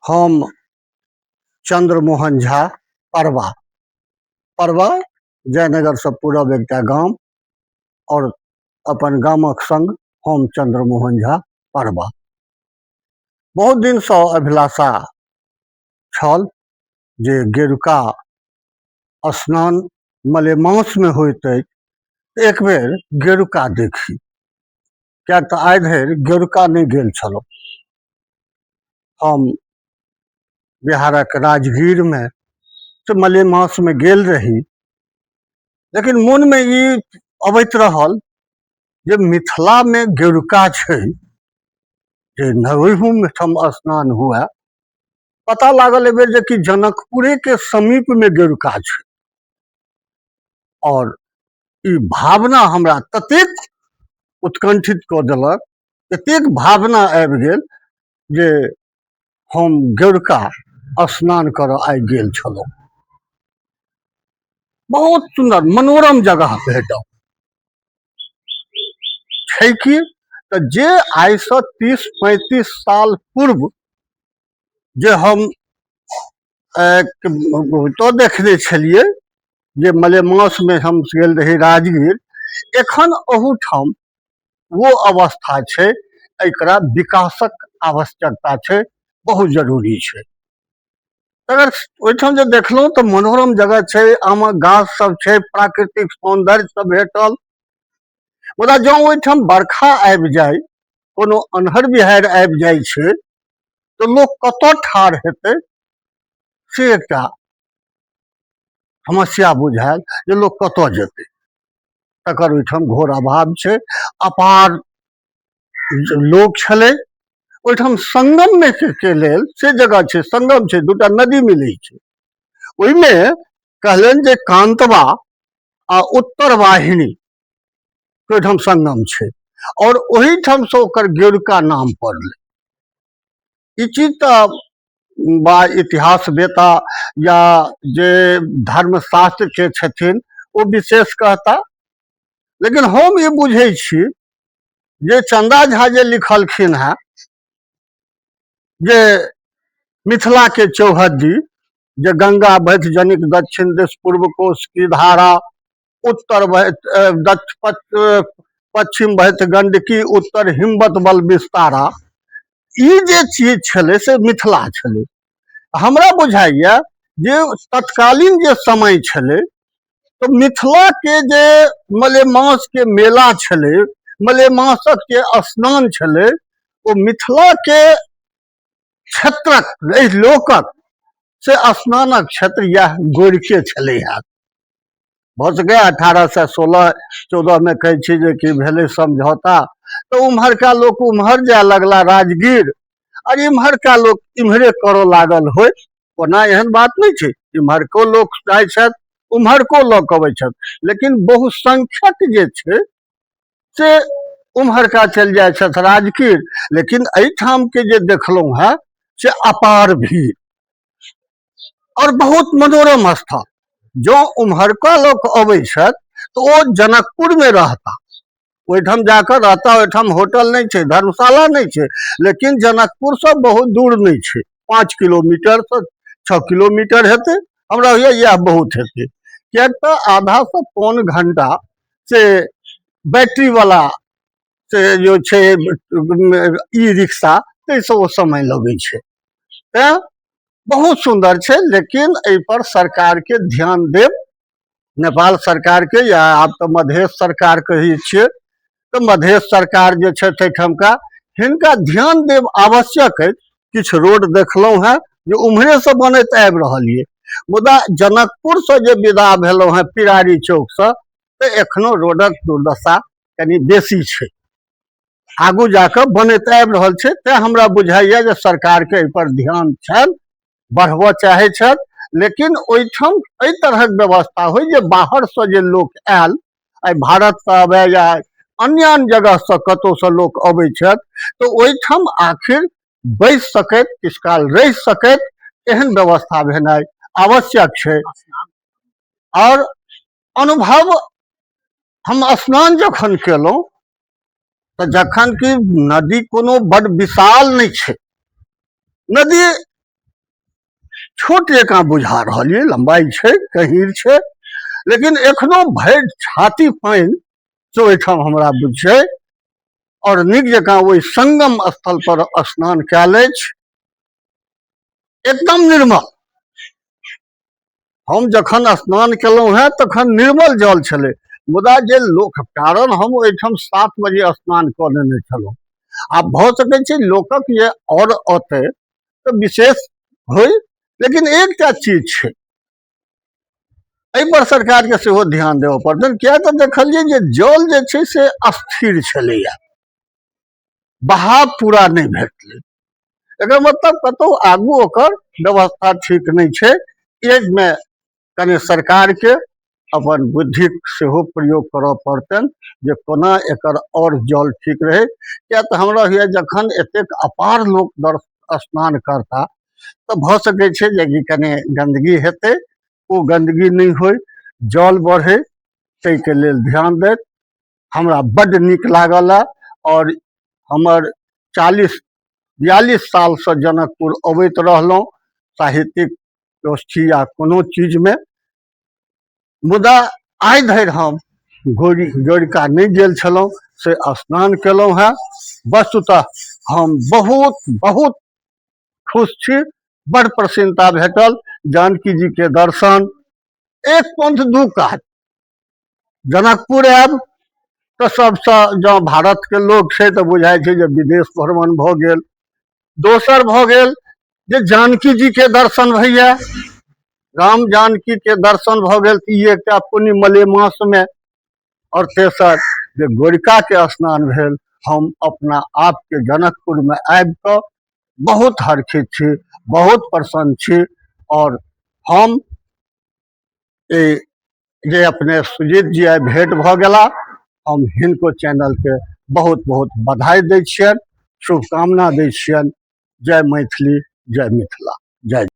हम चंद्रमोहन झा परवा, परवा जयनगरसँ पूरब एकटा गाम आओर अपन गामक संग हम चंद्रमोहन झा परवा। बहुत दिनसँ अभिलाषा छल जे गेरुका स्नान मलेमासमे होइत अछि, एक बेर गेरुका देखी, किएक तऽ आइ धरि गेरुका नहि गेल छलहुँ। हम बिहारक राजगीरमे से मलेमासमे गेल रही, लेकिन मोनमे ई अबैत रहल जे मिथिलामे गेरुका छै जे ओहिठाम स्नान हुए। पता लागल एहि बेर जे कि जनकपुरेके समीपमे गेरुका छै, आओर ई भावना हमरा ततेक उत्कंठित कऽ देलक, एतेक भावना आबि गेल जे हम गेरुका स्नान करऽ आइ गेल छलहुँ। बहुत सुन्दर मनोरम जगह भेटल छै कि तऽ जे आइसँ 30-35 साल पूर्व जे हम तो देखने छलियै जे मलेमासमे हम गेल रही राजगीर, एखन ओहूठाम वो अवस्था छै। एकरा विकासक आवश्यकता छै, बहुत जरूरी छै। अगर ओहिठाम जे देखलहुँ तऽ मनोरम जगह छै, आमक गाछ सब छै, प्राकृतिक सौन्दर्य सब भेटल। मुदा जँ ओहिठाम बरखा आबि जाय, कोनो अन्हर बिहाड़ि आबि जाइ छै, तऽ लोक कतऽ ठाढ़ हेतै, से एकटा समस्या बुझायल जे लोक कतऽ जेतै। तकर ओहिठाम घोर अभाव छै। अपार लोक छलै ओहिठाम। संगममे के लेल से जगह छै, संगम छै, दूटा नदी मिलै छै। ओहिमे कहलनि जे कांतवा आ उत्तर वाहिनी ओहिठाम संगम छै और ओहिठामसँ ओकर गेरुका नाम पड़लै। ई चीज तऽ बा इतिहास वेता या जे धर्मशास्त्र के छथिन ओ विशेष कहता, लेकिन हम ई बुझै छी जे चंदा झा जे लिखलखिन हेँ जे मिथिला के चौहद्दी जे गंगा बहत जनिक दक्षिण दिश पूर्व कोश की धारा, उत्तर बहत दक्ष पश्चिम बहत गंडकी, उत्तर हिमवत बल विस्तारा, ई जे चीज छलै से मिथिला छलै। हमरा बुझाइया जे तत्कालीन जे समय छलै तऽ मिथिलाके जे मलेमासके मेला छलै, मलेमासक जे स्नान छलै, ओ मिथिलाके क्षेत्रक एहि लोकक से स्नानक क्षेत्र इएह गोरिके छलै। हैत भऽ सकैए 1816-14मे कहै छी जे कि भेलै समझौता, तऽ उम्हरका लोक उम्हर जाय लगला राजगीर, आओर इम्हरका लोक इम्हरे करऽ लागल होइ। ओना एहन बात नहि छै, इम्हरको लोक जाइ छथि, उम्हरको लऽ कऽ अबै छथि, लेकिन बहुसंख्यक जे छै से उम्हरका चलि जाइ छथि राजगीर। लेकिन एहिठामके जे देखलहुँ हेँ से अपार भीड़ और बहुत मनोरम स्थल। जँ उम्हरका लोक अबै छथि तऽ ओ जनकपुरमे रहता, ओहिठाम जाकऽ रहता। ओहिठाम होटल नहि छै, धर्मशाला नहि छै, लेकिन जनकपुरसँ बहुत दूर नहि छै, 5 किलोमीटरसँ 6 किलोमीटर हेतै, हमरा होइए इएह बहुत हेतै, किएक तऽ आधासँ पौन घंटा से बैटरीवला से जो छै ई रिक्शा, ताहिसँ ओ समय लगै छै। तैँ बहुत सुन्दर छै, लेकिन एहिपर सरकारके ध्यान देब, नेपाल सरकारके या आब तऽ मधेश सरकार कहै छियै, तऽ मधेश सरकार जे छै एहिठामका, हिनका ध्यान देब आवश्यक अछि। किछु रोड देखलहुँ हेँ जे उम्हरेसँ बनैत आबि रहल ये, मुदा जनकपुरसँ जे विदा भेलहुँ हेँ पिरारी चौकसँ, तऽ एखनो रोडक दुर्दशा कनि बेसी छै, आगू जाकऽ बनैत आबि रहल छै। तेँ हमरा बुझाइए जे सरकारके एहिपर ध्यान छनि, बढ़बऽ चाहै छथि, लेकिन ओहिठाम एहि तरहक व्यवस्था होइ जे बाहरसँ जे लोक आयल, आइ भारतसँ अबै या अन्य अन्य जगहसँ कतहुसँ लोक अबै छथि, तऽ ओहिठाम आखिर बैस सकैत, किछु काल रहि सकैत, एहन व्यवस्था भेनाइ आवश्यक छै। आओर अनुभव, हम स्नान जखन केलहुँ तऽ जखन कि नदी कोनो बड विशाल नहि छै, नदी छोट जकाँ बुझा रहल यऽ, लम्बाइ छै, गहीर छै, लेकिन एखनो भरि छाती पानि से ओहिठाम हमरा बुझै आओर नीक जकाँ ओहि संगम स्थल पर स्नान कयल अछि, एकदम निर्मल। हम जखन स्नान केलहुँ हेँ तखन निर्मल जल छलै, मुदा जे लोक, कारण हम ओहिठाम 7 बजे स्नान कऽ लेने छलहुँ। आब भऽ सकै छै लोकक जे आओर औतै तऽ विशेष होइ, लेकिन एकटा चीज छै, एहिपर सरकारके सेहो ध्यान देबऽ पड़तनि, किया तऽ देखलियै जे जल जे छै से अस्थिर छलैया, बहाव पूरा नहि भेटलै। एकर मतलब कतहु आगू ओकर व्यवस्था ठीक नहि छै। एहिमे कनि सरकारके अपन बुद्धिक सेहो प्रयोग करऽ पड़तनि जे कोना एकर आओर जल ठीक रहै, किया तऽ हमरा होइए जखन एतेक अपार लोक दर्श स्नान करता तऽ भऽ सकै छै जे कनि गन्दगी हेतै, ओ गन्दगी नहि होइ, जल बढ़ै, ताहिके लेल ध्यान दैत हमरा बड्ड नीक लागल। हँ, आओर हमर 40-42 सालसँ जनकपुर अबैत रहलहुँ साहित्यिक गोष्ठी या कोनो चीजमे, मुदा आइ धरि हम गोरिका नहि गेल छलहुँ, से स्नान केलहुँ हेँ। वस्तुतः हम बहुत बहुत खुश छी, बड़ प्रसन्नता भेटल। जानकी जीके दर्शन, एक पंथ दू काज। जनकपुर आयब तऽ सबसँ जँ भारतके लोक छै तऽ बुझाइ छै जे विदेश भ्रमण भऽ गेल। दोसर भऽ गेल जे जानकी जीके दर्शन भैया, राम जानकीके दर्शन भऽ गेल, तऽ ई एकटा पुण्य मलेमासमे। आओर तेसर जे गोरिकाके स्नान भेल। हम अपना आपके जनकपुरमे आबि कऽ बहुत हर्षित छी, बहुत प्रसन्न छी। आओर हम ई जे अपने सुजीत जी आइ भेंट भऽ गेला, हम हिनको चैनलके बहुत बहुत बधाई दै छियनि, शुभकामना दै छियनि। जय मैथिली, जय मिथिला, जय।